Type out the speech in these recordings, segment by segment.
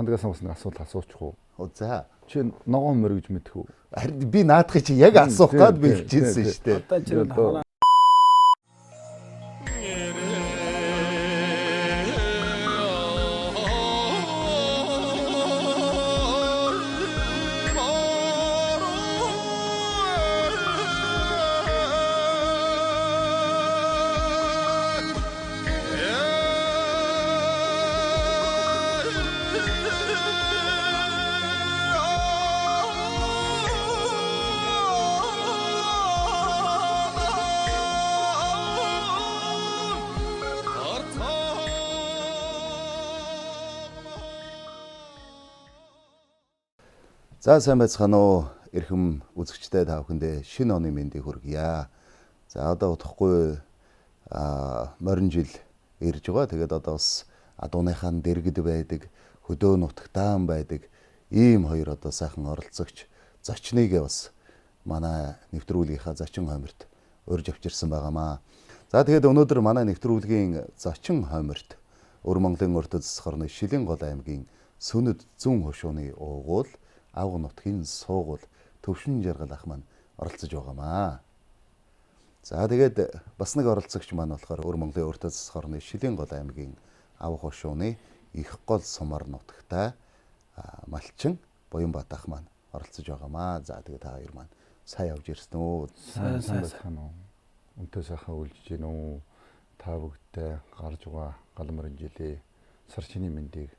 Сандагаас бас нэг асуулт асуучих уу? За. Чи ногоон морь гэж мэдэх үү? Харин би наадахыг чи яг асуух гад бэлжсэн шүү дээ. Одоо чи Одоо- За сайн байцгаана уу? Эрхэм үзэгчдээ та бүхэндээ шинэ оны мэндийг хүргье. За одоо удахгүй морин жил ирж байгаа. Тэгээд одоо бас адууныхаа дэргэд байдаг, хөдөө нутагтаан байдаг ийм хоёр одоо сайхан оролцогч зочныг бас манай нэвтрүүлгийнхаа зочин хомирт урьж авчирсан байгаамаа. За тэгээд өнөөдөр манай нэвтрүүлгийн зочин хомирт Өвөр Монголын өртөө засах орны Шилийн гол аймгийн Сүнэд зүүн хошууны уугуул авга нутгийн суугуул Төвшин жаргал ах маань оролцож байгаамаа. За тэгээд бас нэг оролцогч маань болохоор Өвөр Монголын өртөө засах орны Шилийн гол аймгийн авга хошууны их гол сумар нутагтай малчин Буянбат ах маань оролцож байгаамаа. За тэгээд та хоёр маань сайн явж ирсэн үү? Сайн сайн байцгаана уу? Өнтөө сайхан үлжиж гин үү? Та бүгдтэй гарч байгаа гал морин жилээ сар шинийн мэндийг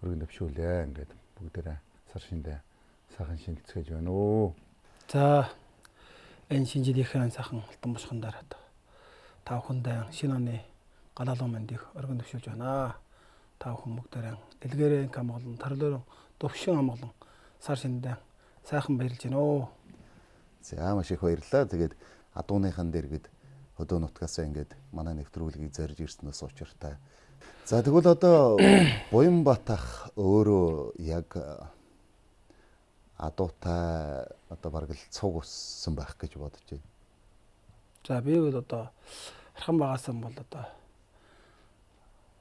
өргөн дэвшүүлээ. Ингээд бүгдээрээ сар шиндээ сайхан шинэлцгээж байна уу? За энэ шинэ жилийнхээ сайхан алтан бушхан дараа та бүхэндээ шинэ оны галаалан мэндийг өргөн дэвшүүлж байна. Та бүхэн бүгдээрээ дэлгэрэн амгалан, торлорон төвшин амгалан сар шиндээ сайхан баярлж байна уу. За маш их баярлалаа. Тэгээд адууныхан дэргэд хөдөө нутгаасаа ингээд манай нэвтрүүлгийг зорж ирснээс учиртай. За тэгвэл одоо Буянбат ах өөрөө яг адуутай одоо бараг л цуг өссөн байх гэж бодож байна. За би бол одоо архан багаасан бол одоо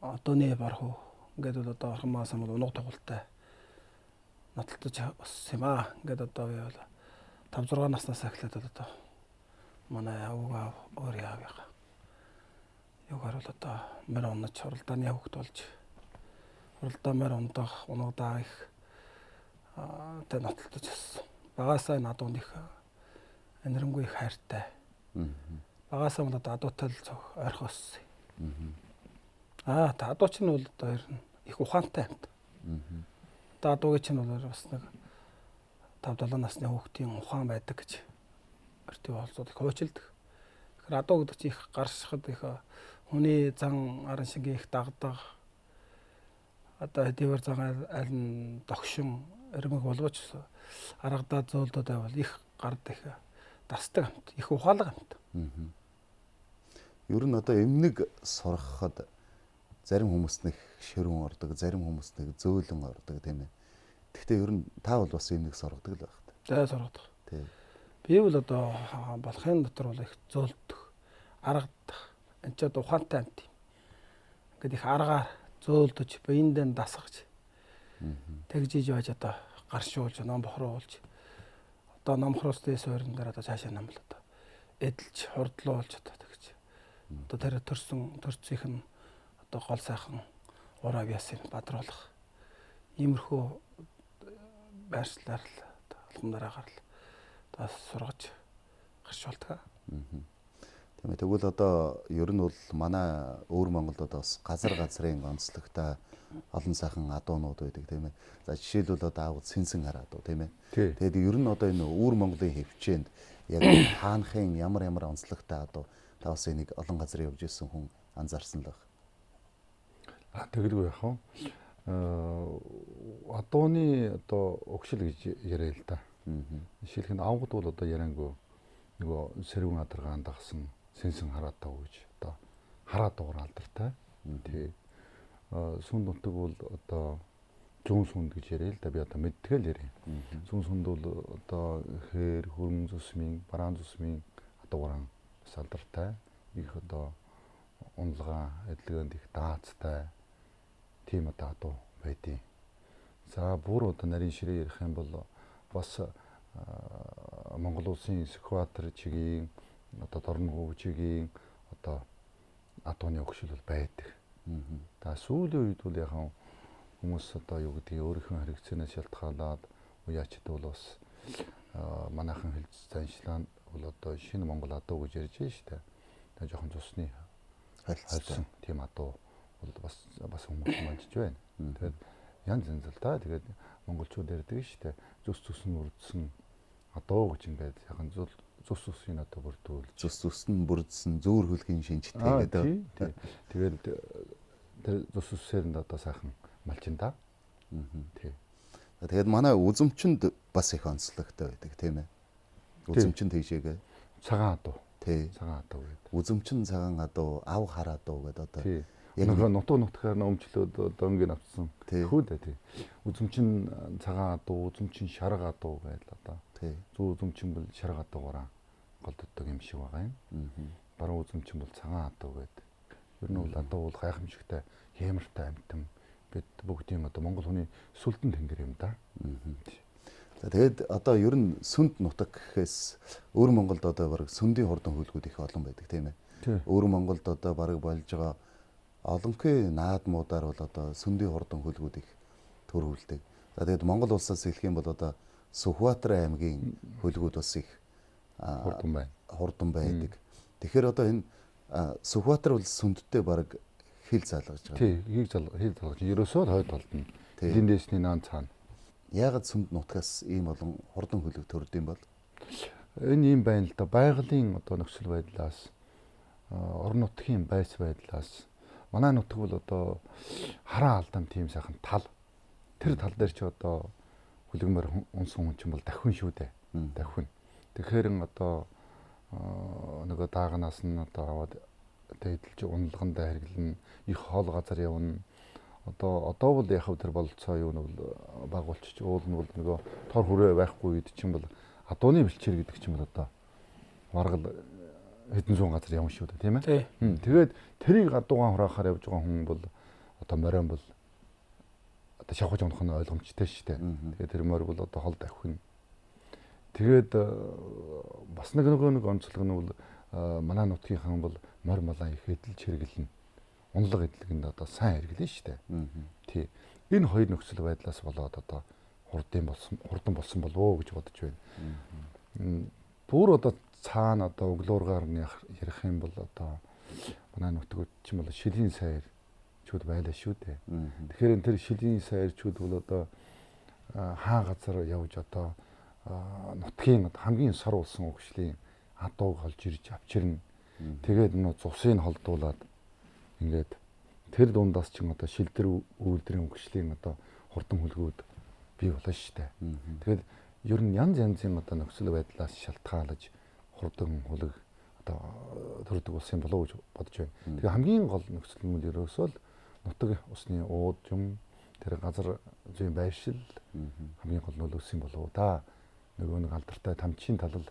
одооны бархуу ингээд бол одоо архан багаасан бол унаг тугуултай нотолдож өссөн юм аа. Ингээд одоо би бол 5 6 наснаас эхлээд бол одоо манай авг аав өөр яав яга. Югаар бол одоо морь унаж хуралдааны хөвгт болж хуралдаа морь ундах, унагдаа их тэ нотолдож өссөн. Багасаа энэ адуунд их анирангүй их хайртай. Багасаа бол одоо адуутай л цог ойрхон өссөн. Аа та адуу чинь бол одоо ер нь их ухаантай юмт. Одоо адуугийн чинь бол бас нэг 5 7 насны хүүхдийн ухаан байдаг гэж өртөө болцоод их хуучилдаг. Тэгэхээр адуу гэдэг чинь их гаршихад их хүний зан аран шингээ их дагдаг. Одоо хэдийгээр зан аль нь догшин эрмэг боловч аргадаа зөөлдөд байвал их гард их дасдаг амт, их ухаалаг амт. Ер нь одоо эмнэг сургахад зарим хүмүүс нэг ширүүн ордог, зарим хүмүүс нэг зөөлөн ордог тийм ээ. Гэхдээ ер нь та бол бас эмнэг сургадаг л байх та. За сургадаг. Тий. Би бол одоо болохын дотор бол их зөөлдөх, аргадах, энэ ч одоо ухаантай амт юм. Ингээд их аргаар зөөлдөж, биендээ дасгаж тэгж иж байж одоо гаршуулж, ном бохруулж одоо ном хруусны суурин дээр одоо цаашаа нам л одоо эдэлж, хурдлуулж одоо тэгж. Одоо тэр төрсөн төрцийнх нь одоо гол сайхан ураа ясын бадруулах иймэрхүү байршлаар л одоо алхам дараагаар л одоо сургаж гаршуулдаг. Тийм ээ. Тэгвэл одоо ер нь бол манай өвөр Монголд одоо бас газар газрын онцлогтой олон сайхан адуунууд байдаг тийм ээ. За жишээлбэл одоо аавд сэнсэн хар адуу тийм ээ. Тэгээд ер нь одоо энэ өвөр Монголын хөвчээнд яг хаанхын ямар ямар онцлогтой адуу та бас энийг олон газар явж исэн хүн анзаарсан л байх. Тэгэлгүй яах вэ? Адууны одоо өгшил гэж яриа л да. Жишээлх нь авгад бол одоо яриангүй нөгөө сэрүүн адаргаан дагсан сэнсэн хараатаа гэж одоо хараа дугаар алдартай. Тий. Сүн нутаг бол одоо зүүн сүнд гэж яриа л да, би одоо мэдтгэл яриа. Зүүн сүнд бол одоо хээр, хөрмөн зүсмийн, бараан зүсмийн адуугаран бас алдартай. Их одоо унлгаа, эдлэгэнд их даацтай тийм одоо адуу байдیں۔ За бүр одоо нарийн ширээ ярих юм бол бас Монгол улсын Сүхбаатар чигийн одоо Дорногов чигийн одоо адууны өгшил бол байдаг. За сүүлийн үед бол яхан хүмүүс одоо юу гэдгийг өөрийнхөө хэрэгцээнээс шалтгаалаад уяачд бол бас манайхан хэлж заншлаа бол одоо шинэ Монгол адуу гэж ярьж байна шүү дээ. Тэгээ жоохон цусны хольсон тийм адуу бол бас хүмүүс малжиж байна. Тэгээд янз янз л да. Тэгээд монголчууд ярьдаг шүү дээ. Зүс зүс нь бүрдсэн адуу гэж ингээд яхан зүс зүсийг одоо бүрдүүлж зүс зүс нь бүрдсэн зүүр хөлгийн шинжтэй гэдэг. Тэгээд тэр зүс зүсээр нь одоо сайхан малчин да. Тий. Тэгээд манай үзэмчэнд бас их онцлогтой байдаг тийм ээ. Үзэмчин тийшээгээ цагаан адуу. Тий. Цагаан адуу гэдэг. Үзэмчин цагаан адуу, ав хар адуу гэдэг одоо. Яг нөгөө нутаг нутгаар нь өмчлөөд одоо өнгийн авцсан. Хүү дээ тий. Үзэмчин цагаан адуу, үзэмчин шарга адуу гэдэл одоо. Тий. Зүү үзэмчин бол шарга адуугаараа голддог юм шиг байгаа юм. Баруун үзэмчин бол цагаан адуу гэдэг. Ер нь бол адуу бол гайхамшигтай, хямартай амьтан. Бид бүгдийн одоо монгол хүний сүлдэн тэнгэр юм да. За тэгээд одоо ер нь сүнд нутаг гэхээс өвөр Монголд одоо бараг сүндийн хурдан хөлгүүд их олон байдаг тийм ээ. Өвөр Монголд одоо бараг болж байгаа олонхын наадмуудаар бол одоо сүндийн хурдан хөлгүүд их төр хүлдэг. За тэгээд Монгол улсаас хэлэх юм бол одоо Сүхбаатар аймгийн хөлгүүд бас их хурдан байна. Хурдан байдаг. Тэгэхээр одоо энэ Сүхбаатар бол сүндтэй бараг хил залгаж байгаа. Тий, хил залгаж. Ерөөсөө л хойд талд нь. Элийн дээшний наан цаана. Яагаад сүнд нутгаас ийм олон хурдан хөлөг төрд юм бол? Энэ юм байна л да. Байгалийн одоо нөхцөл байдлаас, орон нутгийн байц байдлаас манай нутаг бол одоо хараа алдаан тийм сайхан тал. Тэр тал дээр чи одоо хөлгөмөр унсан хүн чинь бол давхин шүү дээ. Давхин. Тэгэхээр одоо нөгөө дааганаас нь одоо аваад тэдэлж уналгандаа хэрэглэн их хоол газар явна. Одоо бол яг тэр бололцоо юу нь бол баг болчих. Уул нь бол нөгөө тор хүрээ байхгүй үед чинь бол адууны бэлчээр гэдэг чинь бол одоо бараг л хэдэн зуун газар явна шүү дээ, тийм ээ. Тэгээд тэрийг адуугаан хураахаар явж байгаа хүн бол одоо морин бол одоо шавхаж унах нь ойлгомжтой шүү дээ. Тэгээд тэр морь бол одоо хол давхина. Тэгээд бас нэг нөгөө нэг онцлог нь бол манай нутгийнхан бол морь малаа их эдэлж хэрэглэнэ. Унлаг эдлэгэнд одоо сайн хэрэглэнэ шүү дээ. Тий. Энэ хоёр нөхцөл байдлаас болоод одоо хурдан болсон болов уу гэж бодож байна. Бүр одоо цаана одоо өглөөргаар нь ярих юм бол одоо манай нутгууд чинь бол шилийн сайр чүүд байлаа шүү дээ. Тэгэхээр тэр шилийн сайр чүүд бол одоо хаа газар явж одоо нутгийн хамгийн сар улсан өгшлийн адууг холж ирж авчирна. Тэгээд нөө цусыг холдуулаад ингээд тэр дундаас чинь одоо шилдэр үйлдвэрийн өгшлийн одоо хурдан хөлгүүд бий болно шүү дээ. Тэгээд ер нь янз янзын одоо нөхцөл байдлаас шалтгаалж хурдан хөлөг одоо төрдөг болсон юм болов уу гэж бодож байна. Тэгээ хамгийн гол нөхцөл нь ерөөсөө л нутаг усны ууд юм тэр газар зүйн байршил хамгийн гол нөлөөлсөн болов уу да. Нөгөө нэг алдартай тамчийн талал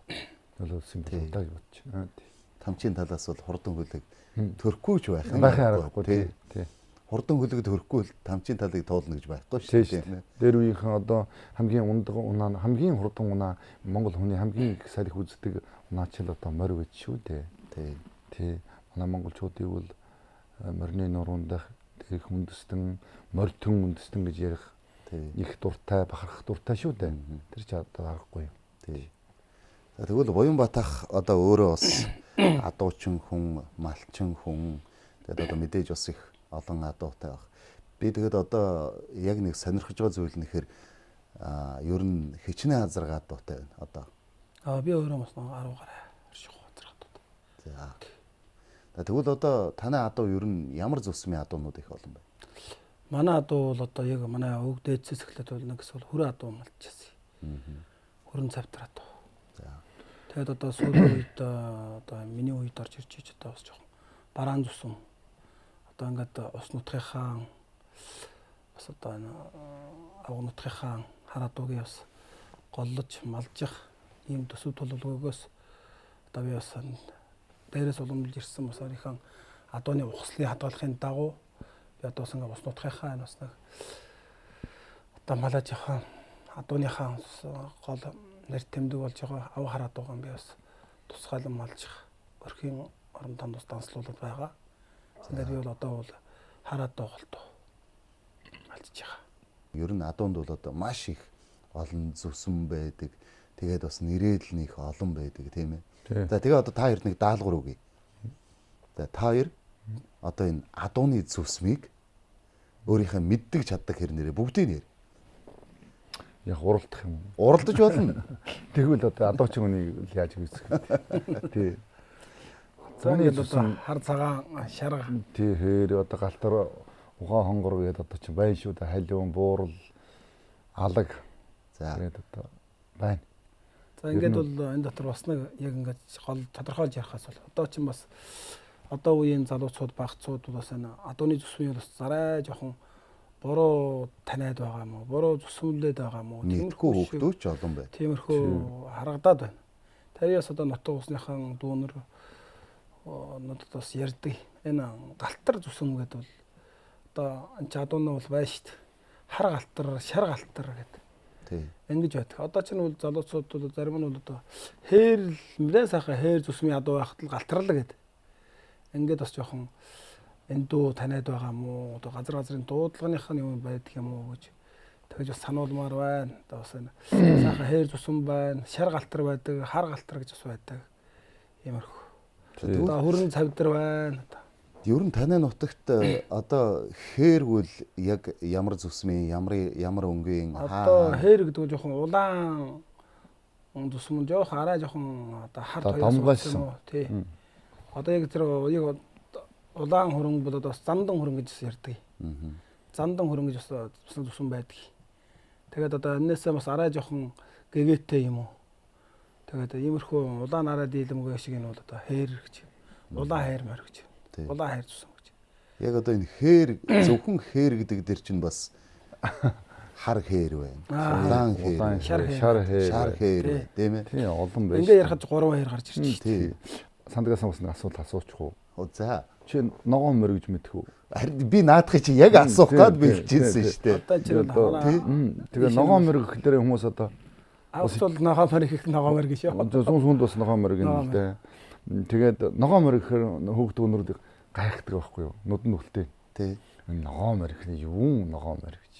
нөлөөлсөн болов да гэж бодож байна. Тамчийн талаас бол хурдан хөлөг төрөхгүй ч байх юм аргагүй тий. Хурдан хөлөг төрөхгүй бол тамчийн талыг туулна гэж байхгүй шүү дээ. Дээр үеийнхэн одоо хамгийн ундаг унаа, хамгийн хурдан унаа, Монгол хүний хамгийн их салхи үздэг унаачил одоо морь гэж шүү дээ. Тий. Тий. Манай монголчуудыг бол морины нуруунд дэх их үндэстэн, морьтон үндэстэн гэж ярих их дуртай, бахархах дуртай шүү дээ. Тэр ч одоо аргагүй юм. Тий. За тэгвэл Буянбат ах одоо өөрөө бас адуучин хүн, малчин хүн. Тэгээд одоо мэдээж бас их олон адуутай баг. Би тэгээд одоо яг нэг сонирхож байгаа зүйл нь гэхээр ер нь хичнээн азарга адуутай байна одоо. Би өөрөө бас 10 гаруй орших газар адуутай. За. Тэгвэл одоо танай адуу ер нь ямар зүсмийн адуунууд их олон байна? Манай адуу бол одоо яг манай өвөг дээдсээс эхлээд бол нэг эсвэл хүрэн адуу малчсан. Хүрэн цавтар адуу. За. Тэгээд одоо сүүлийн үед одоо миний үед орж ирж ич одоо бас жоохон бараан зүсэм. Одоо ингээд ус нутгийнхаа бас одоо энэ авга нутгийнхаа хар адуугийн бас голлож малжих ийм төсөв төлөвлөгөөгөөс одоо би бас дээрээс уламжилж ирсэн бас өөрийнхөө адууны ухслыг хадгалахын дагуу би одоо бас ингээд ус нутгийнхаа энэ бас нэг одоо малажийнхаа адууныхаа гол нэр тэмдэг болж байгаа ав хар адуугаан би бас тусгайлан малжих өрхийн оромтонд бас данслуулаад байгаа. Тэгээд би бол одоо бол хар адуу голтуу малжиж байгаа. Ер нь адуунд бол одоо маш их олон зүсэм байдаг. Тэгээд бас нэрэл нь их олон байдаг, тийм ээ. За тэгээ одоо та хоёр нэг даалгавар өгье. За та хоёр одоо энэ адууны зүсмийг өөрийнхөө мэддэг чаддаг хэрнэрээ бүгдийг нэр. Яг уралдах юм. Уралдаж болно. Тэгвэл одоо адуучин үнийг яаж үүсгэх вэ? Тий. За ингээд одоо хар цагаан шарга. Тий, хээр одоо галтар ухаан хонгор гэдэг одоо чинь байна шүү дээ. Халиун, буурал, алаг. За тэгээд одоо байна. За ингээд бол энэ дотор бас нэг яг ингээд гол тодорхойлж ярихаас бол одоо чинь бас одоо үеийн залуучууд багцууд бас энэ адууны зүсмийн бас зарай жоохон буруу таниад байгаа юм уу? Буруу зүсмэлээд байгаа юм уу? Тиймэрхүү хүүхдүүд ч олон байна. Тиймэрхүү харагдаад байна. Тэрээс одоо нутаг усныхан дүүнер надад бас ярьдаг. Энэ галтар зүсэм гэдэг бол одоо энэ ч адууны бол байна шүү дээ. Хар галтар, шар галтар гэдэг. Тий. Ингэж байдаг. Одоо чинь бол залуучууд бол зарим нь бол одоо хээр нэлээд сайхан хээр зүсмийн адуу байхад л галтарлаа гэдэг. Ингээд бас жоохон энэ дуу таниад байгаа юм уу? Одоо газар газрын дуудлагынх нь юм байдаг юм уу гэж тэгж бас сануулмаар байна. Одоо бас энэ сайхан хээр зүсэм байна, шар галтар байдаг, хар галтар гэж бас байдаг. Иймэрхүү. Одоо хөрөн цавдар байна. Ер нь танай нутагт одоо хээргүүл яг ямар зүсмийн, ямар өнгийн одоо хээр гэдэг нь жоохон улаан зүсмэн жоох арай жоохон одоо хар туяас юм уу? Тий. Одоо яг тэр яг улаан хөрөнгө бол одоо бас зандан хөрөнгө гэж ярьдаг. Зандан хөрөнгө гэж бас зүсмэн байдаг. Тэгээд одоо энээсээ бас арай жоохон гэгээтэй юм уу? Тэгээд иймэрхүү улаан арай дийлэмгүй шиг энэ бол одоо хээр гэж. Улаан хайр морь гэж. Улаан хайр зүсэн гэж. Яг одоо энэ хээр зөвхөн хээр гэдэг дээр чинь бас хар хээр байна. Улаан хээр, шар шар хээр тийм ээ. Тий, олон байж. Ингээ ярихад 3 хээр гарч ирж шүү дээ. Сандагаас бас нэг асуулт асуучих уу? За. Чи ногоон морь гэж мэдэх үү? Харин би наадахыг чи яг асуух гээд бэлжсэн шүү дээ. Одоо чи тэгээ ногоон морь гэхлээр хүмүүс одоо авч бол ногоон морь гэх ногоон морь гэж юу? Зүүн сүүнд бас ногоон морь гэнэ л дээ. Тэгээд ногоон морь гэхээр хүүхд өнөрүүд гайхдаг байхгүй юу? Нүдэн нүхэлтэй. Тий. Ногоон морь гэхлээр юу ногоон морь гэж.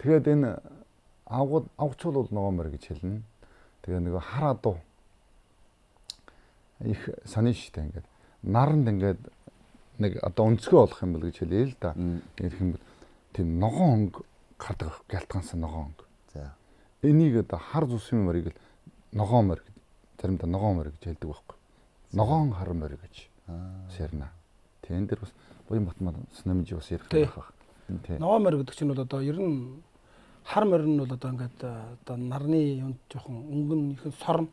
Тэгээд энэ авгуул бол ногоон морь гэж хэлнэ. Тэгээ нөгөө хар адуу их сонин штэ ингээд наранд ингээд нэг одоо өнцгөө олох юм бол гэж хэлээ л да. Ирэх юм бол тийм ногоон өнгө гардаг гялтгансан ногоон өнгө. За. Энийг одоо хар зүсмийн морийг л ногоон морь гэж заримдаа ногоон морь гэж хэлдэг байхгүй. Ногоон хар морь гэж ярина. Тэг энэ дэр бас Буян Батмаа нэмж бас ярих байх. Тий. Ногоон морь гэдэг чинь бол одоо ер нь хар морь нь бол одоо ингээд одоо нарны юунд жоохон өнгөн ихэн сорно.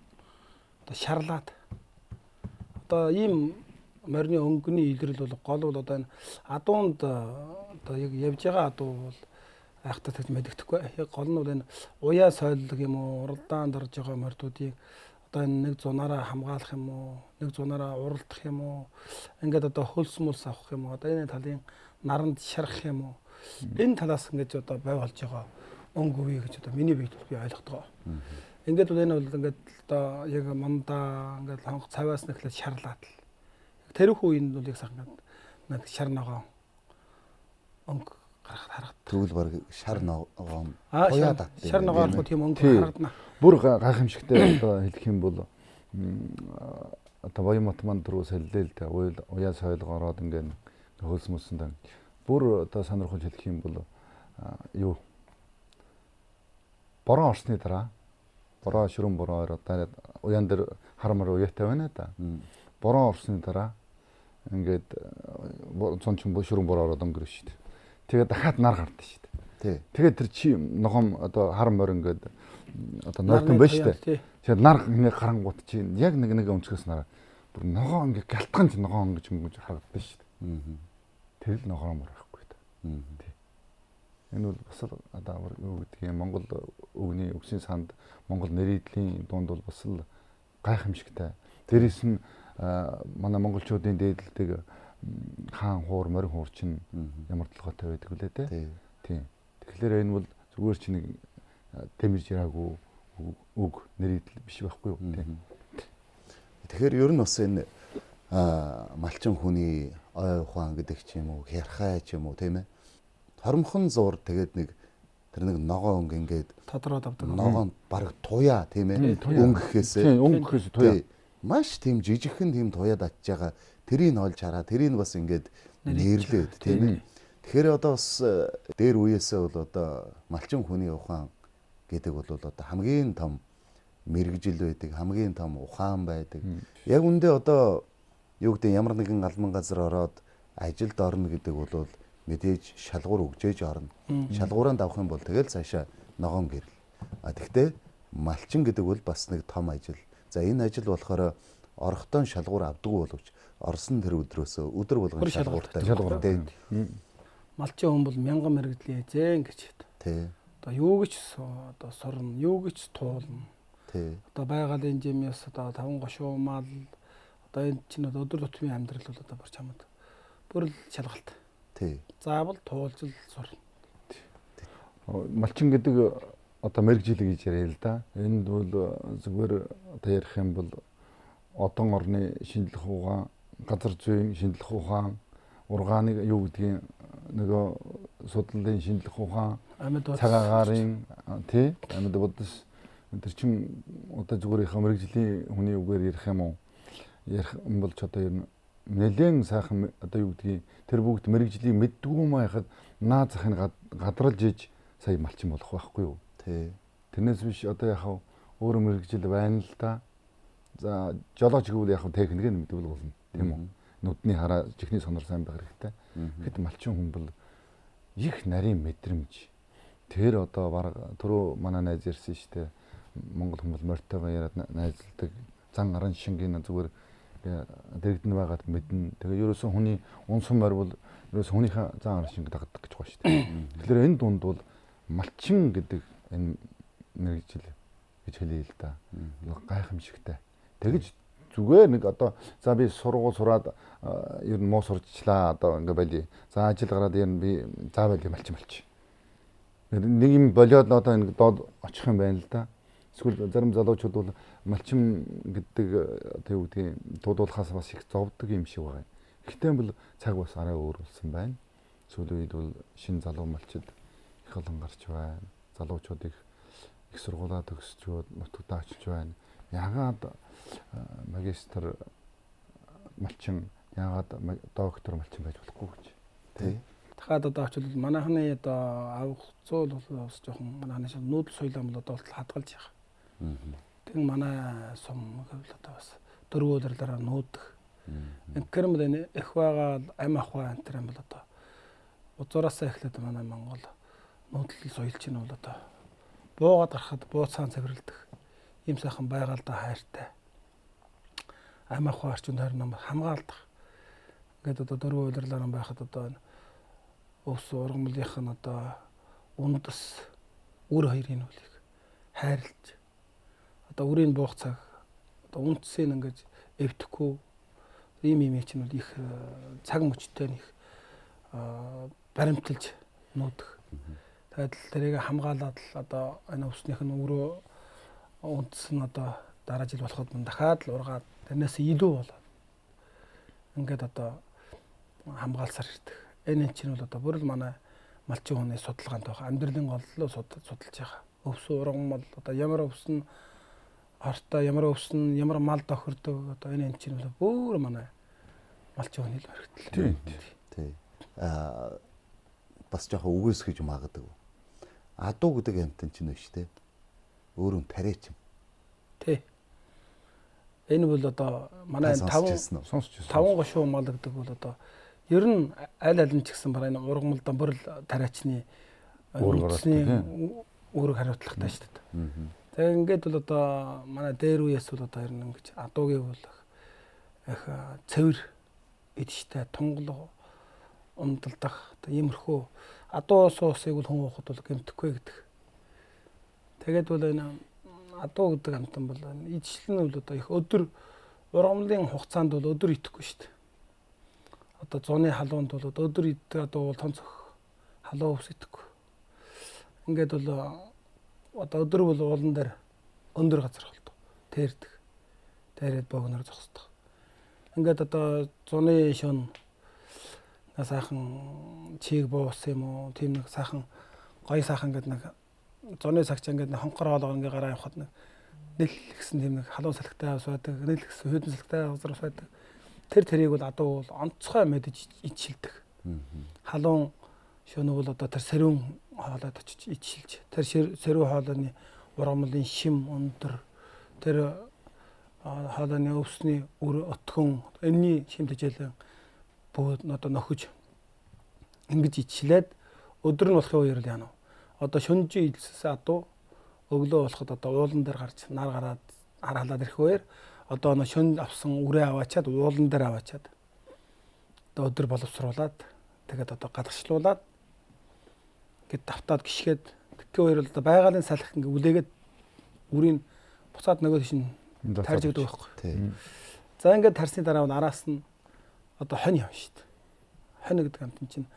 Одоо шарлаад. Одоо ийм морины өнгөний илрэл бол гол бол одоо энэ адуунд одоо яг явж байгаа адуу бол айхтар тэгж мэддэхгүй. Яг гол нь бол энэ уяа сойлог юм уу, уралдаанд орж байгаа морьдуудыг одоо энэ нэг зунаараа хамгаалах юм уу, нэг зунаараа уралдах юм уу, ингээд одоо хөлс мөлс авах юм уу, одоо энэ талын наранд шарах юм уу. Энэ талаас ингэж одоо бай болж байгаа өнгө үе гэж одоо миний биед би ойлгодог. Ингээд бол энэ бол ингээд одоо яг мандаа ингээд хонх цаваас нэхлээд шарлаад л. Тэрхүү үеинд бол яг сайхан нэг шар ногоон өнгө гарахад харагдав. Тэгвэл баг шар ногоон туяа татдаг. Шар ногоон тийм өнгө харагдана. Бүр гайхамшигтай одоо хэлэх юм бол одоо Буян Батман түрүү солилээ л дээ. Уяа сойлго ороод ингээд хөлс мөсөнд бүр одоо сонирхолж хэлэх юм бол юу бороо орсны дараа бороо шүрэн бороо одоо уяан дээр хармар уяатай байна да. Бороо орсны дараа ингээд цон чин шүрэн бороо ороод өнгөрнө шүү дээ. Тэгээд дахиад нар гардаг шүү дээ. Тэгээд тэр чи ногоон одоо хар морь ингээд одоо нойтон байна шүү дээ. Тэгээд нар ингэ гарангуут чи яг нэг нэг өнцгөөс нараа бүр ногоон ингээд гялтган ч ногоон гэж өнгөж харагддаг шүү дээ. Тэр л ногоон морь байхгүй да. Тий. Энэ бол бас л одоо юу гэдэг юм Монгол өвгний үгсийн санд Монгол нэрийдлийн дунд бол бас л гайхамшигтай. Дээрээс нь манай монголчуудын дээдэлдэг хаан хуур, морин хуур чинь ямар толгойтой байдаг вүлээ те. Тийм. Тэгэхээр энэ бол Зүгээр чи нэг тэмэрж яраагүй үг нэрийдэл биш байхгүй юу тийм. Тэгэхээр ер нь бас энэ малчин хүний ой ухаан гэдэг ч юм уу, хярхай ч юм уу тийм ээ. Торомхон зуур тэгээд нэг тэр нэг ногоо өнгө ингээд тодроод авдаг. Ногоон бараг туяа тийм ээ. Өнгөхөөсөө. Тийм, өнгөхөөс туяа. Маш тийм жижигхэн тийм туяад атж байгаа. Тэрийг олж хараа, тэрийг бас ингээд нэрлээд тийм ээ. Тэгэхээр одоо бас дээр үеэсээ бол одоо малчин хүний ухаан гэдэг бол одоо хамгийн том мэргэжил байдаг, хамгийн том ухаан байдаг. Яг үндэ одоо юу гэдэг ямар нэгэн алман газар ороод ажилд орно гэдэг бол мэдээж шалгуур өгжээж орно. Шалгуураа давах юм бол тэгэл цаашаа ногоон гэрэл. А тэгтээ малчин гэдэг бол бас нэг том ажил. За энэ ажил болохоор орохдоо шалгуур авдаггүй боловч орсон тэр өдрөөсөө өдөр болгон шалгууртай. Тийм. Малчин хүн бол мянган мэргэжлийн эзэн гэж хэлдэг. Тий. Одоо юу гэж одоо сурна, юу гэж туулна. Тий. Одоо байгалийн жимээс одоо таван гошуу мал одоо энэ чинь өдөр тутмын амьдрал бол одоо бүр чамд бүр л шалгалт. Тий. Заавал туулж л сурна. Малчин гэдэг одоо мэргэжил гэж яриа л да. Энд бол зүгээр одоо ярих юм бол одон орны шинжлэх ухаан, газар зүйн шинжлэх ухаан, ургааны юу гэдгийг нөгөө судлалын шинжлэх ухаан, цаг агаарын тий амьд бодис тэр чин одоо зүгээр их мэргэжлийн хүний үгээр ярих юм уу? Ярих юм бол ч одоо ер нь нэлээд сайхан одоо юу гэдгийг тэр бүгд мэргэжлийн мэддгүү маа яхад наа захыг гадралж иж сая малчин болох байхгүй юу? Тий. Тэрнээс биш одоо яхав өөр мэргэжил байна л да. За жолооч гэвэл яхав техник нь мэдвэл болно тийм үү? Нүдний хараа чихний сонор сайн байх хэрэгтэй. Тэгэхэд малчин хүн бол их нарийн мэдрэмж. Тэр одоо баг түрүү манай найз ярьсан шүү дээ. Монгол хүн бол морьтойгоо яриад найзалдаг. Зан аран шингийн зүгээр дэрэгдэн байгаад мэднэ. Тэгээ ерөөсөн хүний унсан морь бол ерөөсөн хүнийхээ зан аран шинг дагдаг гэж байгаа шүү дээ. Тэгэхээр энэ дунд бол малчин гэдэг энэ мэргэжил гэж хэлье л да. Гайхамшигтай. Тэгэж зүгээр нэг одоо за би сургууль сураад ер нь муу сурчлаа одоо ингээ байли. За ажил гараад ер нь би за байли малчин малчин. Нэг юм болиод одоо ингэ доод очих юм байна л да. Эсвэл зарим залуучууд бол малчин гэдэг одоо юу гэдгийг дуудуулахаас бас их зовдөг юм шиг байгаа. Гэхдээ бол цаг бас арай өөр болсон байна. Сүүлийн үед бол шинэ залуу малчид их олон гарч байна. Залуучууд их сургуулаа төгсчөөд нутагтаа очиж байна. Яагаад магистр малчин, яагаад доктор малчин байж болохгүй гэж. Тий. Дахиад одоо очвол манайхны одоо авах зуул бол бас жоохон манайхны нүүдэл соёл юм бол одоо болтол хадгалж явах. Тэгэн манай сум гэвэл одоо бас дөрвөн улирлаараа нүүдэх. Инкэр мэл энэ их байгаа ам ахуй энэ төр юм бол одоо узуураасаа эхлээд манай Монгол нүүдэл соёл чинь бол одоо буугаад гарахад бууцаан цэвэрлдэг. Ийм сайхан байгалдаа хайртай. Ам ахуй орчин тойрон хамгаалдаг. Ингээд одоо дөрвөн улирлаараа байхад одоо энэ өвс ургамлынх нь одоо үндэс үр хоёрын үлийг хайрлаж одоо үрийг буух цаг одоо үндсийг ингэж эвдэхгүй ийм юм чинь бол их цаг мөчтэй их баримталж нуудаг. Тэгээд л тэрийг хамгаалаад л одоо энэ өвснийх нь өрөө үндэс нь одоо дараа жил болоход мөн дахиад л ургаад тэрнээс илүү болоод ингээд одоо хамгаалсаар ирдэг. Энэ чинь бол одоо бүр л манай малчин хүний судалгаанд байх амьдралын гол л судалж байгаа. Өвсөн ургамал одоо ямар өвсөн хортой, ямар өвсөн, ямар мал тохирдог одоо энэ чинь бол бүр манай малчин хүний л мэрэгдэл. Тий. Бас жоохон үгүйсгэж магадгүй. Адуу гэдэг амьтан чинь биш те. Өөрөө тариачин. Тий. Энэ бол одоо манай таван гошуу мал гэдэг бол одоо ер нь аль аль нь ч гэсэн бараг энэ ургамалдан бүр л тариачны үндэсний үүрэг хариуцлагатай шүү дээ. Тэгээ ингээд бол одоо манай дээр үеэс бол одоо ер нь ингэж адуугийг бол их цэвэр эдштэй тунгалаг умдалдах одоо иймэрхүү адуу суусыг бол хүн уухад бол гэмтэхгүй гэдэг. Тэгээд бол энэ адуу гэдэг амтан бол ижилхэн нь бол одоо их өдөр ургамлын хугацаанд бол өдөр идэхгүй шүү дээ. Одоо зуны халуунд бол өдөр иддэг адуу бол тонцох халуун өвс идэхгүй. Ингээд бол одоо өдөр бол уулан дээр өндөр газар холдог. Тэрдэг. Тэрээд богнор зогсдог. Ингээд одоо зуны шөн сайхан чиг буусан юм уу? Тийм нэг сайхан гоё сайхан ингээд нэг зуны цагч ингээд нэг хонхор хоолоор ингээд гараа явхад нэг нэл гэсэн тийм нэг халуун салхитай ус байдаг, нэл гэсэн хүйтэн салхитай газар ус байдаг. Тэрийг бол адуу бол онцгой мэдэж ичилдэг. Халуун шөнө бол одоо тэр сэрүүн хоолойд очиж ичилж, тэр сэрүүн хоолойны ургамлын шим өндөр, тэр хоолойны өвсний үр өтгөн энэний шим тэжээлэн бөө одоо нөхөж ингэж ичлээд өдөр нь болохын үеэр л яана. Одоо шөнөжин илссэн адуу өглөө болоход одоо уулан дээр гарч нар гараад хар халаад ирэх үеэр одоо нөө шөн авсан үрээ аваачаад уулан дээр аваачаад одоо өдөр боловсруулад тэгээд одоо гадагшлуулад ингээд давтаад гიშгээд тэгэх үеэр бол одоо байгалийн салхи ингээд үлээгээд үрийг буцаад нөгөө тийш нь тарж өгдөг байхгүй. За ингээд тарсны дараа бол араас нь одоо хонь явна шүү дээ. Хонь гэдэг амтан чинь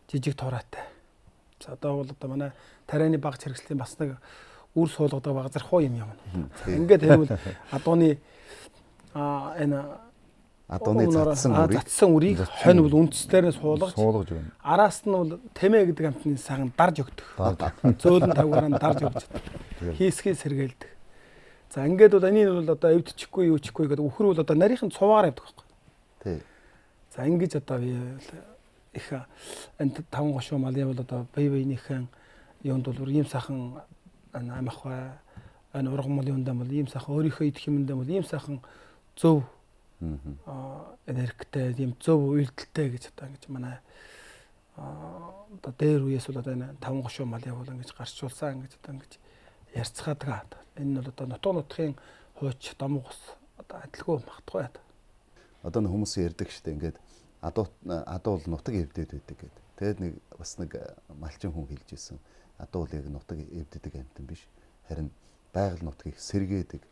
жижиг туурайтай. За одоо бол одоо манай тарианы багц хэрэгслийн бас нэг үр суулгадаг баг зархуу юм явна. Ингээд хэрвэл адууны энэ адууны татсан үрийг хонь бол үндэслэр нь суулгаж өгнө. Араас нь бол тэмээ гэдэг амтны сайхан дарж өгдөг. Зөөлөн тавгаар нь дарж өгч хийсхий сэргээлдэг. За ингээд бол энийг бол одоо эвдчихгүй юу чихгүй гэдэг үхэр бол одоо нарийнхан цуваар явдаг байхгүй. Тий. За ингэж одоо би их энэ таван гошуу малын бол одоо бие биенийхэн юунд бол ийм сайхан амах бай. Энэ ургамал юундаа бол ийм сайхан өөрийнхөө идэх юмдаа бол ийм сайхан зөв энергитэй ийм зөв үйлдэлтэй гэж одоо ингэж манай одоо дээр үеэс бол одоо энэ таван гошуу малын бол ингэж гарчулсан ингэж одоо ингэж ярьцгаадаг. Энэ нь бол одоо нутаг нутгийн хууч домог ус одоо адилгүй магтгүй. Одоо нэг хүмүүс ярьдаг штэ ингээд адуу бол нутаг эвдээд байдаг гэдэг. Тэгээд нэг бас нэг малчин хүн хэлж ирсэн. Адуу бол яг нутаг эвддэг амьтан биш. Харин байгаль нутгийг сэргээдэг.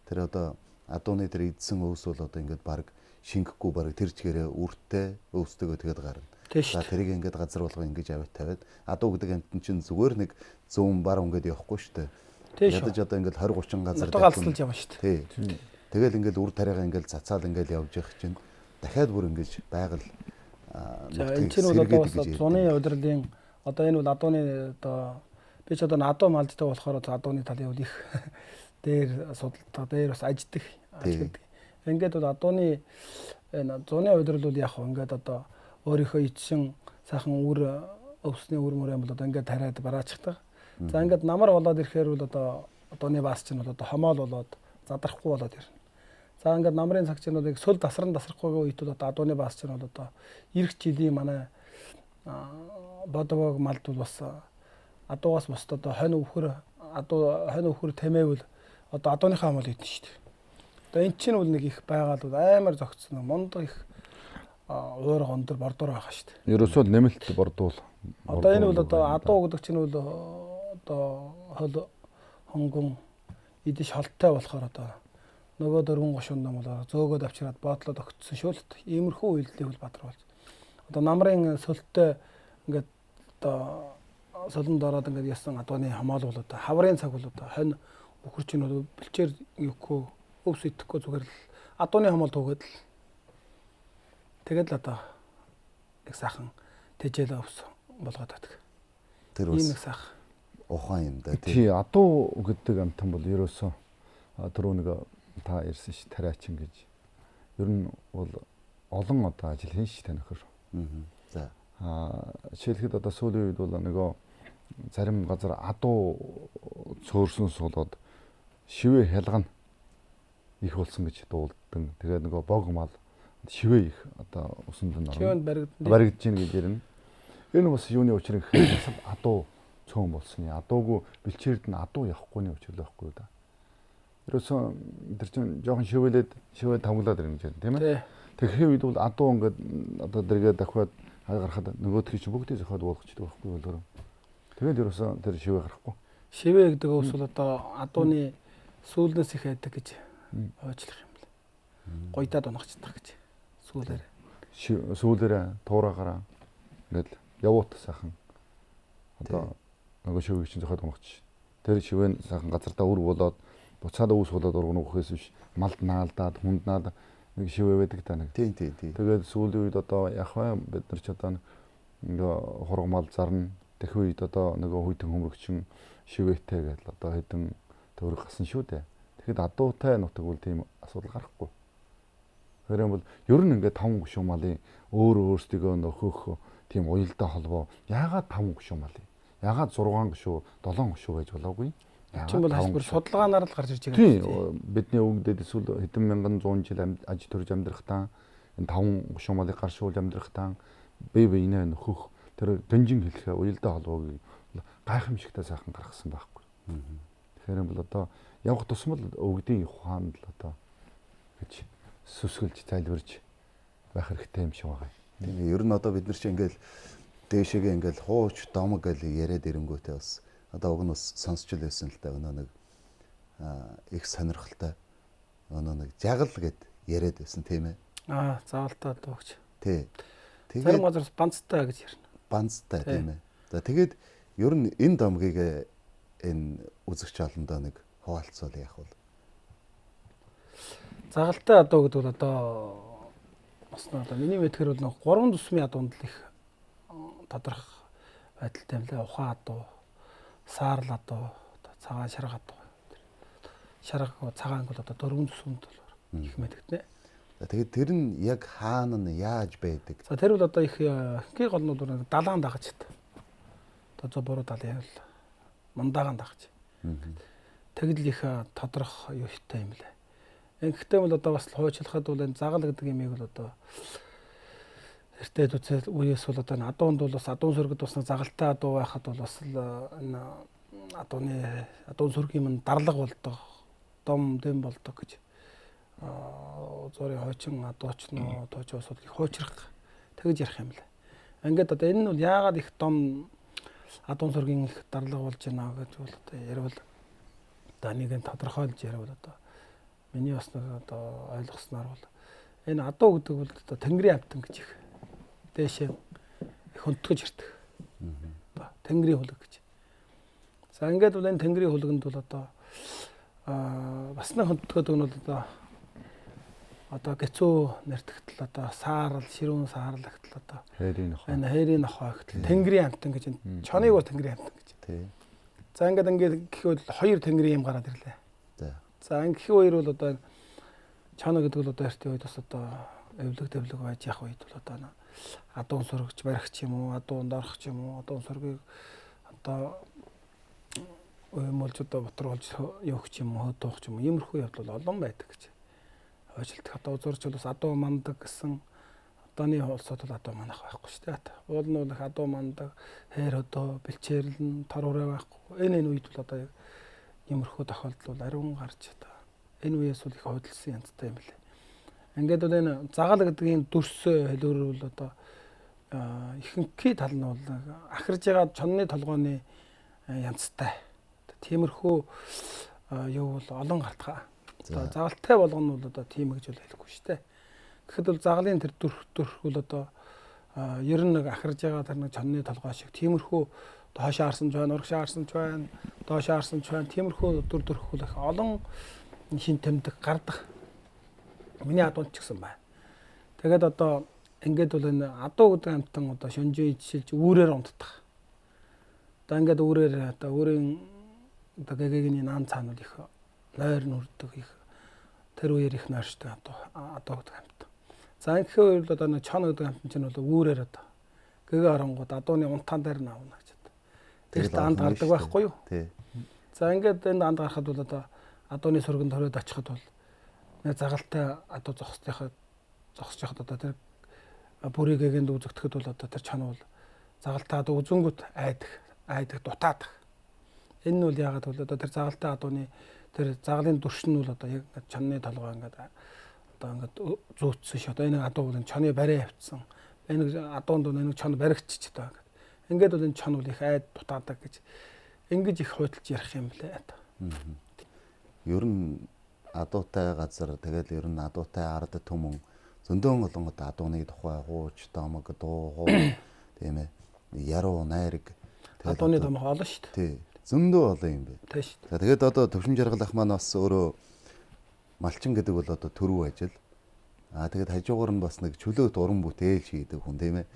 Тэр одоо адууны тэр эдсэн өвс бол одоо ингээд баг шингэхгүй баг тэр чигээрээ үртэй өвсдөгөө тэгээд гарна. За тэрийг ингээд газар болгоо ингэж аваад тавиад адуу гэдэг амьтан чинь зүгээр нэг зүүн баруун ингээд явахгүй штэ. Ядаж одоо ингээд 20 30 газар нутаг алдсалж явна штэ. Тий. Тэгэл ингээд үр тариагаа ингээд цацаал ингээд явж явах чинь дахиад бүр ингэж байгаль нутгийг сэргээдэг гэж. Энэ чинь бол зуны удирлын одоо энэ бол адууны одоо би ч одоо адуу малждаг болохоор адууны талын бол их дээр судалдаг, дээр бас ажиддаг, ажигладаг. Ингээд бол адууны энэ зуны удирдал бол яг ингээд одоо өөрийнхөө ичсэн сайхан үр өвсний үр мөр юм бол одоо ингээд тариад бараачдаг. За ингээд намар болоод ирэхээр бол одоо адууны баас чинь бол одоо хомоол болоод задрахгүй болоод ирнэ. За ингээд намрын цаг чинь бол сөл дасран дасрахгүйгээ үед бол одоо адууны баас чинь бол одоо ирэх жилийн манай бодовог малд бол бас адуугаас бусд одоо хонь өвхөр адуу хонь өвхөр тэмээвэл одоо адууныхаа хомоол идэн шүү дээ. Одоо эн чинь бол нэг их байгаал бол амар зогцсон мундаг их уурга өндөр бордуур байгаа шүү дээ. Ерөөсөө нэмэлт бордуул. Одоо энэ бол одоо адуу гэдэг чинь бол одоо хол хонгон идэж холтой болохоор одоо нөгөө дөрвөн гошуун ном бол зөөгөөд авчираад боодлоод огцсон шүү л. Иймэрхүү үйлдэлийг бол бадруулж. Одоо намрын сөлттэй ингээд одоо солонд ороод ингээд ясан адууны хомоол бол одоо хаврын цаг бол одоо хонь үхэр чинь бол бэлчээр юхгүй өвс идэхгүй зүгээр л адууны хомоол түүгээд л тэгээд л одоо нэг сайхан тэжээл өвс болгоод байдаг. Тэр бас ийм нэг сайхан ухаан юм да тий. Адуу гэдэг амтан бол ерөөсөө түрүү нэг та ярьсан ш тариачин гэж. Ер нь бол олон одоо ажил хийн ш та нөхөр. За. Жишээлхэд одоо сүүлийн үед бол нөгөө зарим газар адуу цөөрсөн суулгаад шивээ хялгана их болсон гэж дуулдан. Тэгээд нөгөө бог мал шивээ их одоо усанд нь орно. Баригдаж гин гэж ярина. Энэ бас юуны учир гэхээр бас адуу цөөн болсон. Адуугүй бэлчээрд нь адуу явахгүйний учир л байхгүй юу да. Ерөөсөн тэр чинь жоохон шивээлээд шивээ тамглаад ирнэ гэж байна тийм ээ. Тэгэхээр үед бол адуу ингээд одоо дэргээ дахиад хай гарахад нөгөөдхий чинь бүгдийг зохиод буулгачдаг байхгүй юу. Тэгээд ерөөсөн тэр шивээ гарахгүй. Шивээ гэдэг өвс бол одоо адууны сүүлнээс их байдаг гэж уучлах юм л. Гойдаад унахчдаг гэж. Сүүлээр. Сүүлээр туураагаараа ингээд явуут сайхан. Одоо Нөгөө шивийг чинь зохиод унгах. Тэр шивэн сайхан газартаа үр болоод буцаад үүс болоод ургана үхээс биш малд наалдаад хүнд наад нэг шивэ байдаг та нэг. Тийм тийм тийм. Тэгээд сүүлийн үед одоо яг вэ бид нар ч одоо ингээ хургамал зарна. Тэхүү үед одоо нөгөө хүйтэн хөмрөгчин шивээтэй гэдэл одоо хэдэн төгрөг гасан шүү дээ. Тэгэхэд адуутай нутаг бол тийм асуудал гарахгүй. Тэгэхээр бол ер нь ингээ 5 гүшүүн малын өөр өөрсдийгөө нөхөх тийм уялдаа холбоо яагаад 5 гүшүүн малын? Яагаад 6 гүшүү, 7 гүшүү байж болоогүй? Чинь бол бүр судалгаанаар л гарч ирж байгаа. Тийм, бидний өвгөдөд эсвэл хэдэн мянган зуун жил аж төрж амьдрахдаа энэ 5 гүшүүн малыг гаршуулж амьдрахдаа бие биенээ нөхөх тэр дөнжин хэлхээ уялдаа холбоог гайхамшигтай сайхан гаргасан байхгүй. Тэгэхээр бол одоо явах тусмал өвгдийн ухаанд л одоо гэж сүсгэлж тайлбарж байх хэрэгтэй юм шиг байгаа. Тийм ээ, ер нь одоо бид нар чинь ингээл дээшээгээ ингээл хууч домог гэж яриад ирэнгүүтээ бас одоо уг нь бас сонсч л байсан л да, өнөө нэг их сонирхолтой өнөө нэг жагал гэд яриад байсан тийм ээ. Аа, заавалтай дуугч. Тий. Тэгээд зарим газар банцтай гэж ярина. Банцтай тийм ээ. За тэгээд ер нь энэ домгийг энэ үзэгч олондоо нэг хуваалцвал яах вэ? Загалтай адуу гэдэг бол одоо бас одоо миний мэдхээр бол нэг 3 зүсмийн адуунд л их тодорхой байдалтай юм лээ. Ухаан адуу, саарл адуу, цагаан шарга адуу. Шарга цагаан бол одоо 4 зүсмэнд бол их мэдэгдэнэ. Тэгээд тэр нь яг хаана нь яаж байдаг? За тэр бол одоо их ихэнх гол нь бол далаан дагаж чад. Одоо зөв буруу далын бол мундаагаан дагаж. Тэгдэл их тодорхой юутай юм лээ. Ингэхдээ бол одоо бас хуучлахад бол энэ загал гэдэг юмыг бол одоо эртээд үзэл үеэс бол одоо энэ адуунд бол бас адуун сүргэд бас загалтай адуу байхад бол бас энэ адууны адуун сүргийн юм дарлага болдог, дом дэм болдог гэж зургийн хуучин адууч нөө тууч усууд их хуучрах тэгж ярих юм лээ. Ингээд одоо энэ нь бол яагаад их дом адуун сүргийн их дарлага болж байна гэж бол одоо ярил одоо нэг нь тодорхойлж ярил одоо миний бас нэг одоо ойлгосноор бол энэ адуу гэдэг бол одоо Тэнгэрийн амтан гэж их дээшээ их өнтгөж ирдэг. Одоо Тэнгэрийн хүлэг гэж. За ингээд бол энэ Тэнгэрийн хүлгэнд бол одоо бас нэг өнтгөдөг нь бол одоо гэцүү нэртгтэл одоо саарл, ширүүн саарл гэтэл одоо хайрын нохой. Энэ хайрын нохой гэтэл Тэнгэрийн амтан гэж чоныг бол Тэнгэрийн амтан гэж. Тий. За ингээд гэхэд хоёр Тэнгэрийн юм гараад ирлээ. За. За ингэх хоёр бол одоо чоно гэдэг бол одоо эртний үед бас одоо эвлэг дэвлэг байж явах үед бол одоо адуун сүргч барих ч юм уу, адуунд орох ч юм уу, адуун сүргийг одоо уймуулж одоо ботруулж явах ч юм уу, хөөдөх ч юм уу, иймэрхүү явдал бол олон байдаг гэж хойшлох. Одоо зурч бол бас адуу мандаг гэсэн одооны улсууд бол адуу манах байхгүй шүү дээ. Уул нь бол их адуу мандаг, хайр хөдөө, бэлчээрлэн, тор хүрээ байхгүй. Энэ үед бол одоо яг иймэрхүү тохиолдол бол ариун гарч одоо энэ үеэс бол их хөдөлсөн янзтай юм лээ. Ингээд бол энэ загаал гэдгийн дүрс хэлбэр бол одоо ихэнхий тал нь бол ахарж байгаа чонны толгойн янзтай. Тиймэрхүү юу бол олон гартгаа. Одоо загалтай болгоно бол одоо тийм гэж бол хэлэхгүй шүү дээ. Тэгэхэд бол загалын тэр дүрх бол одоо ер нь нэг ахарж байгаа тэр нэг чонны толгой шиг тиймэрхүү доош харсан ч байна, урагш харсан ч байна, доош харсан ч байна. Тиймэрхүү дүр төрх бол их олон шин тэмдэг гардаг. Миний адуунд ч гэсэн байна. Тэгээд одоо ингээд бол энэ адуу гэдэг амтан одоо шөнжин ичшилж үүрээр унтдаг. Одоо ингээд үүрээр одоо өөрийн одоо гэгээгний наан цаана бол их нойр нүрдэг, их тэр үеэр их нойрчдаг адуу гэдэг амтан. За ингэхэн үеэр бол одоо нэг чон гэдэг амтан чинь бол үүрээр одоо гэгээ оронгууд адууны унтаан дээр нь авна гэж. Тэрт анд гардаг байхгүй юу? Тий. За ингээд энд анд гарахад бол одоо адууны сүргэнд хороод очиход бол нэг загалтай адуу зогсдоход зогсож байхад одоо тэр бүрийг гэгэнд үзэгдэхэд бол одоо тэр чон бол загалтай адуу үзэнгүүт айдаг дутаадаг. Энэ нь бол яагаад бол одоо тэр загалтай адууны тэр загалын дүрш нь бол одоо яг чонны толгой ингээд одоо ингээд зүүцсэн ш. Одоо энэ адуу бол чонны барай явцсан. Энэ адуунд бол энэ чон баригдчих одоо ингээд. Ингээд бол энэ чон бол их айд дутаадаг гэж ингэж их худалж ярих юм лээ. Ер нь адуутай газар тэгэл ер нь адуутай ард түмэн зөндөөн олон одоо адууны тухай хууч, домог, дуу, хуу тийм ээ яруу найраг. Адууны дуу олон шүү дээ. Тий. Зөндөө олон юм байна. Тий шүү дээ. За тэгээд одоо Төвшин Жаргал ах маань бас өөрөө малчин гэдэг бол одоо төрөв ажил. Аа тэгээд хажуугаар нь бас нэг чөлөөт уран бүтээл хийдэг хүн тийм ээ.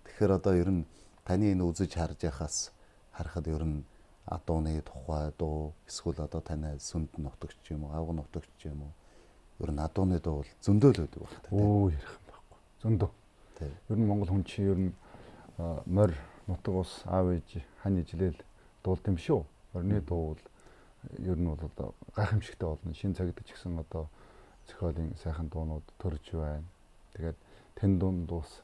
Тэгэхээр одоо ер нь таны энэ үзэж харж яхаас харахад ер нь адууны тухай дуу эсвэл одоо танай сүнд нутагч юм уу, авга нутагч юм уу? Ер нь адууны дуу бол зөндөө л байдаг байх та. Өө ярих юм байхгүй. Зөндөө. Тий. Ер нь монгол хүн чинь ер нь морь, нутаг ус, аав ээж, хань ижлээл дуулд юм шүү. Морины дуу бол ер нь бол одоо гайхамшигтай болно. Шинэ цагт ч гэсэн одоо зохиолын сайхан дуунууд төрж байна. Тэгээд тэн дунд бас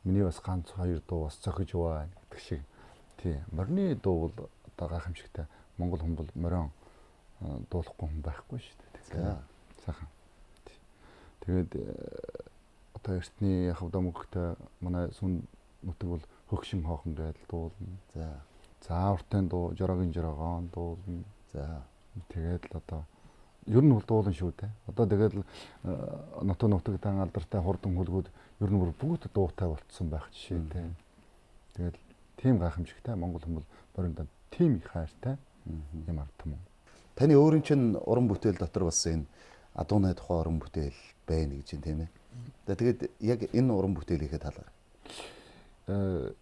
миний бас ганц хоёр дуу бас зохиж байна гэдэг шиг. Тий. Морины дуу бол одоо гайхамшигтай. Монгол хүн бол морион дуулахгүй хүн байхгүй шүү дээ. Тэгэхээр сайхан. Тэгээд одоо эртний яг одоо мөнхтэй манай сүн нутаг бол хөгшин хоохон гэдэл дуулна. За. За уртын дуу, жорогийн жорогоон дуулна. За. Тэгээд л одоо ер нь бол дуулан шүү дээ. Одоо тэгээд л нутаг нутагтан алдартай хурдан хүлгүүд ер нь бүгд дуутай болцсон байх жишээтэй. Тэгээд тийм гайхамшигтай монгол хүн бол мориндоо тийм их хайртай юм ард түмэн. Таны өөрийн чинь уран бүтээл дотор бас энэ адууны тухай уран бүтээл байна гэж юм тийм ээ. За тэгээд яг энэ уран бүтээлийнхээ талаар.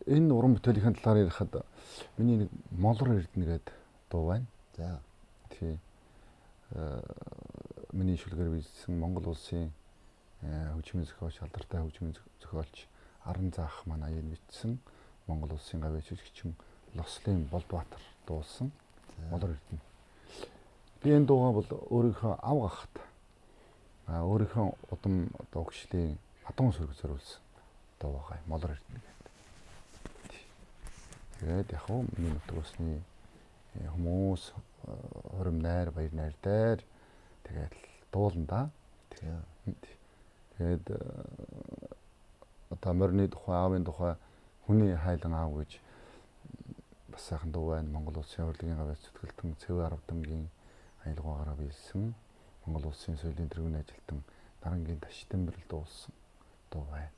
Энэ уран бүтээлийнхэн талаар ярихад миний нэг Молор Эрдэнэ гэдэг дуу байна. За. Тий. Миний шүлгээр биелсэн Монгол улсын хөгжмийн зохиолч, алдартай хөгжмийн зохиолч Аран Заах маань аян бичсэн Монгол улсын гавьяа жүжигчин Лослын Болдбаатар дуулсан Молор Эрдэнэ. Би энэ дуугаа бол өөрийнхөө авга ахт өөрийнхөө удам одоо өгшлийн адуун сүрэг зориулсан дуу байгаа юм. Молор Эрдэнэ гэдэг. Тэгээд яг хөө миний нутаг усны хүмүүс хором найр баяр найр дээр тэгээд дуулна да. Тэгээд одоо морины тухай, аавын тухай хүний хайлан аав гэж бас сайхан дуу байна. Монгол улсын урлагийн гавьяа зүтгэлтэн Цэвэ Аравдангийн аялгаагаараа биелсэн Монгол улсын соёлын тэргүүний ажилтан Нарангийн Таштэмбэрл дуулсан дуу байна.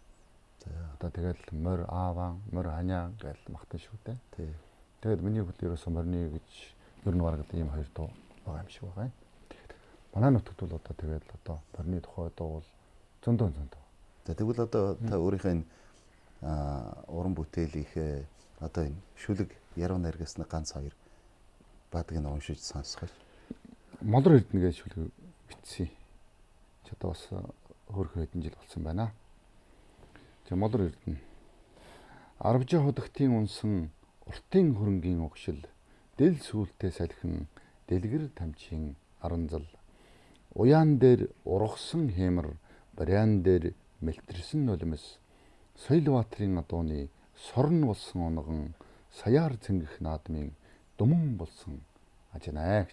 За. Одоо тэгэл морь ааваа, морь ханиа гэж магтан шүү дээ. Тий. Тэгээд миний хөл ерөөсөө морины гэж ер нь бараг л ийм хоёр дуу байгаа юм шиг байгаа юм. Тэгээд манай нутагт бол одоо тэгэл одоо морины тухай дуу бол зөндөө зөндөө. За тэгвэл одоо та өөрийнхөө энэ уран бүтээлийнхээ одоо энэ шүлэг яруу найргаас нэг ганц хоёр бадаг нь уншиж сонсгоч. Молор Эрдэнэ гэж шүлэг бичсэн. Ч одоо бас хөөрхөн хэдэн жил болсон байна. За Молор Эрдэнэ. Арвжаа худагтын унсан уртын хөрөнгийн угшил, дэл сүултээ салхин, дэлгэр тамчин аранзал. Уяан дээр ургасан хэмэр, бариан дээр мэлтэрсэн нулимс, Соёлбаатарын адууны сорн болсон унган, саяар цэнгэх наадмын дүмэн болсон ажнаа.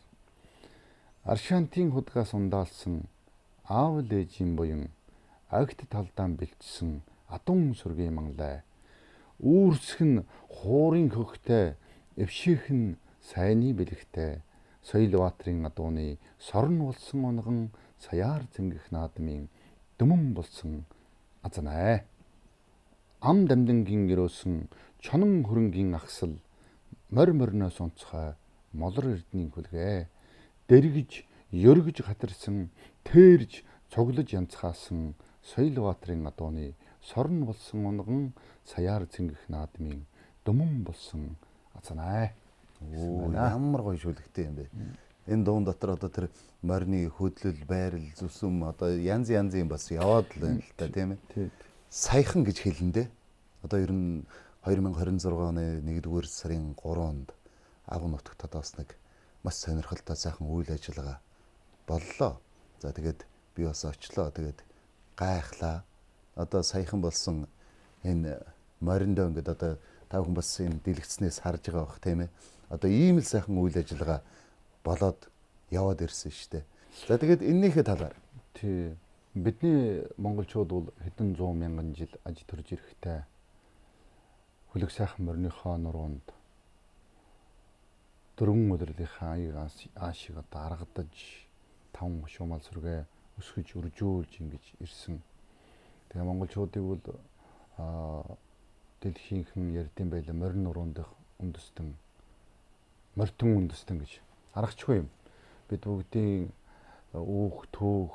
Аршаантын худгаас ундаалсан аав ээжийн буян агт талдаан бэлтсэн адуун сүргийн манлай. Үүрсэх нь хуурын хөхтэй, эвших нь сайны бэлэгтэй. Соёлбаатарын адууны сорн болсон унган, саяар цэнгэх наадмын дүмэн болсон азанаа. Ам дамдингийн өрөөсөн чонон хөрөнгийн ахсал морь морноос онцгой Молор Эрдэнийн хүлгээ. Дэргэж, өргөж хатарсан, тэрж, цуглаж янцгаасан Соёлбаатарын адууны сорн болсон унган, саяар цэнгэх наадмын дүмэн болсон азанаа. Оо ямар гоё шүлэгтэй юм бэ. Энэ дуун дотор одоо тэр морины хөдлөл, байрал, зүсэм одоо янз янзын бас яваад л байна л та тийм ээ. Саяхан гэж хэлэндээ одоо ер нь 2026 оны 1-р сарын 3-нд авга нутагт одоо бас нэг маш сонирхолтой сайхан үйл ажиллагаа боллоо. За тэгээд би бас очлоо. Тэгээд гайхлаа. Одоо саяхан болсон энэ мориндоо ингээд одоо та бүхэн бас энэ дэлгэцнээс харж байгаа бах тийм ээ. Одоо ийм л сайхан үйл ажиллагаа болоод яваад ирсэн шүү дээ. За тэгээд эннийхээ талаар. Тий. Бидний монголчууд бол хэдэн зуун мянган жил аж төрж ирэхтэй хүлэг сайхан мориныхоо нуруунд дөрвөн удирлынхаа аяг аашиг одоо аргадаж таван шуумал сүргээ өсгөж үржүүлж ингэж ирсэн. Тэгээ монголчуудыг бол дэлхийнхэн ярьдсан байлаа морин нуруундах үндэстэн, морьтон үндэстэн гэж аргачгүй юм. Бид бүгдийн үүх, түүх,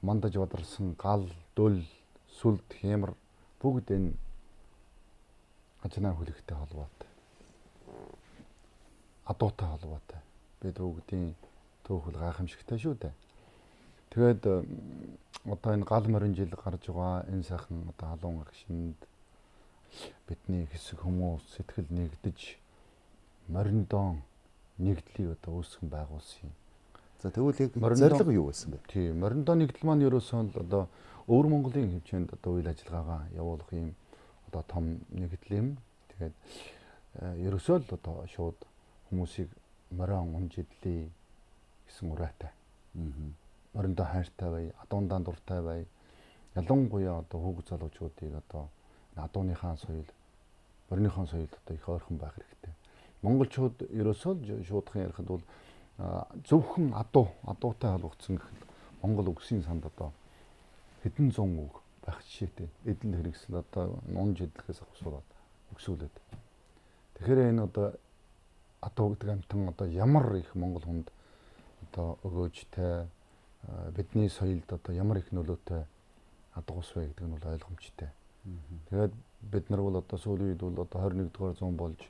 мандаж бадарсан гал, дүл, сүлд, хямар бүгд энэ ажнаа хүлэгтэй холбоотой. Адуутай холбоотой. Бид бүгдийн түүх бол гайхамшигтай шүү дээ. Тэгээд одоо энэ гал морин жил гарч байгаа энэ сайхан одоо халуун агшинд бидний хэсэг хүмүүс сэтгэл нэгдэж мориндон нэгдлийг одоо үүсгэн байгуулсан юм. За тэгвэл яг зорилго юу байсан бэ? Тийм, мориндон нэгдэл маань ерөөсөө л одоо өвөр Монголын хэмжээнд одоо үйл ажиллагаагаа явуулах юм одоо том нэгдэл юм. Тэгээд ерөөсөө л одоо шууд хүмүүсийг морион унж идлээ гэсэн уриатай. Мориндоо хайртай бай, адуундаа дуртай бай. Ялангуяа одоо хүүхэд залуучуудыг одоо адууныхаа соёл, мориныхаа соёлд одоо их ойрхон байх хэрэгтэй. Монголчууд ерөөсөө л шуудхан ярихад бол зөвхөн адуутай холбогдсон гэхэд Монгол үгсийн санд одоо хэдэн зуун үг байх жишээтэй. Эдэл хэрэгсэл одоо унж идлэхээс авахсуулаад үгсүүлээд. Тэгэхээр энэ одоо адуу гэдэг амьтан одоо ямар их монгол хүнд одоо өгөөжтэй, бидний соёлд одоо ямар их нөлөөтэй адгуус вэ гэдэг нь бол ойлгомжтой. Тэгээд бид нар бол одоо сүүлийн үед бол одоо 21-р зуун болж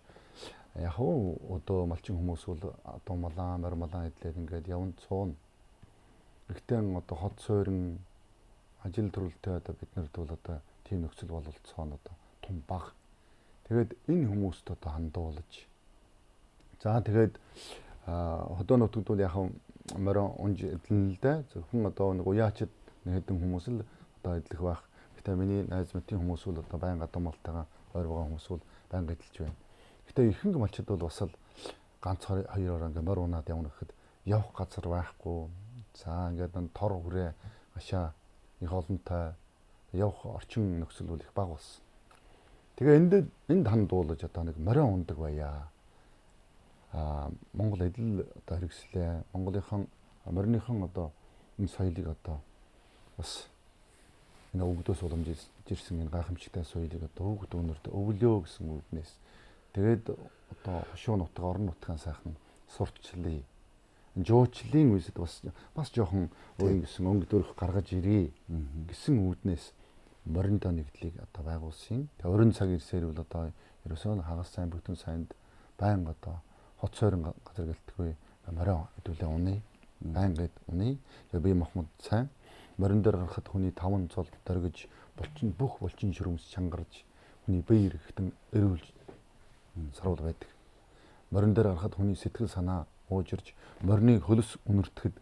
яг уу одоо малчин хүмүүс бол адуу малаан, морь малаан идлээд ингээд явн цууна. Гэхдээ одоо хот суурин ажил төрөлтэй одоо бид нарт бол одоо тийм нөхцөл бололцоо нь одоо тун бага. Тэгээд энэ хүмүүст одоо хандуулж. За тэгээд хөдөө нутагт бол яг морин унж эдлэн л дээ. Зөвхөн одоо нэг уяачд хэдэн хүмүүс л одоо эдлэх байх. Гэтэ миний найз мэтийн хүмүүс бол одоо байнга адуу малтайгаа ойр байгаа хүмүүс бол байнга эдэлж байна. Гэтэ ихэнх малчид бол бас л ганц хоёроор ингээ морь унаад явна гэхэд явах газар байхгүй. За ингээд тор хүрээ гашаа их олонтой явах орчин нөхцөл бол их бага болсон. Тэгээ энд хандуулж одоо нэг морион ундаг байя. Монгол эдэл одоо хэрэгслээ. Монголынхон мориныхон одоо энэ соёлыг одоо бас энэ өвгдөөс уламжиж ирсэн энэ гайхамшигтай соёлыг одоо өвгд өнөрт өвлөө гэсэн үгнээс тэгээд одоо хошуу нутаг, орон нутгийн сайхан сурталчлаа. Жуучлалын үесэд бас жоохон өөрийн гэсэн өнгө дөрөх гаргаж ирээ гэсэн үүднээс мориндоо нэгдлийг одоо байгуулсан. Тэгээ орон цаг ирсээр бол одоо ерөөсөө хагас сайн бүтэн сайнд байнга одоо хот сойрон газар гэлтгүй морион хэдүүлээ унаа. Байнга гэд унаа. Тэгээ бие махбод сайн морин дээр гарахад хүний таван цол дөргиж булчин бүх булчин шүрмс чангарч хүний бие эргэтэн эрүүлж саруул байдаг. Морин дээр гарахад хүний сэтгэл санаа уужирч морины хөлс үнэртэхэд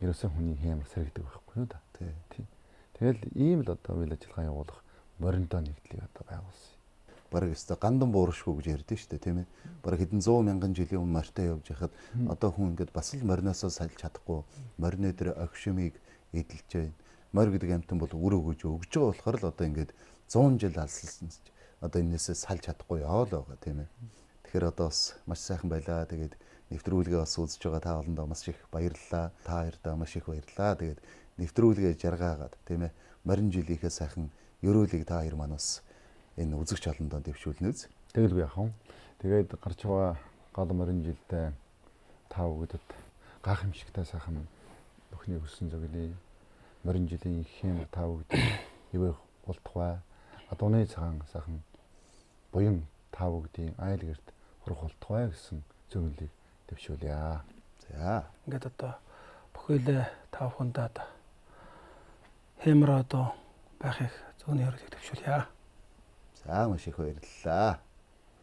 ерөөсөө хүний хямар сэрэгдэг байхгүй юу да. Тий. Тэгэл ийм л одоо үйл ажиллагаа явуулах мориндоо нэгдлийг одоо байгуулсан. Бараг өстө гандан бууршгүй гэж ярьдэн шүү дээ, тийм ээ. Бараг хэдэн 100 мянган жилийн өмнө морьтой явж байхад одоо хүн ингээд бас л мориноосоо салж чадахгүй морины дээр огшимыг эдэлж байна. Морь гэдэг амьтан бол үр өгөж өгж байгаа болохоор л одоо ингээд 100 жил алсалсан ч одоо энээсээ салж чадахгүй яваа л байгаа, тийм ээ. Тэгэхээр одоо бас маш сайхан байлаа. Тэгээд нэвтрүүлгээ бас үзэж байгаа та олондоо маш их баярлалаа. Та хоёрдоо маш их баярлалаа. Тэгээд нэвтрүүлгээ жаргаагаад, тийм ээ, морин жилийнхээ сайхан ерөөлийг та хоёр маань бас энэ үзэгч олондоо дэвшүүлнэ үз. Тэгэлгүй яах вэ? Тэгээд гарч байгаа гал морин жилдээ та бүгдэд гайхамшигтай сайхан бүхний хүссэн зөвлөе. Морин жилийн их та бүгдэд ивэх болтугай. Адууны цагаан сайхан буян та бүгдийн айл гэрт хүрэх болтугай гэсэн зөвлөлийг дэвшүүлье. За. Ингээд одоо бүхэлээ та бүхэндээ одоо хэмэр одоо байхыг зүүнний өрөөлийг дэвшүүлье. За маш их баярлалаа.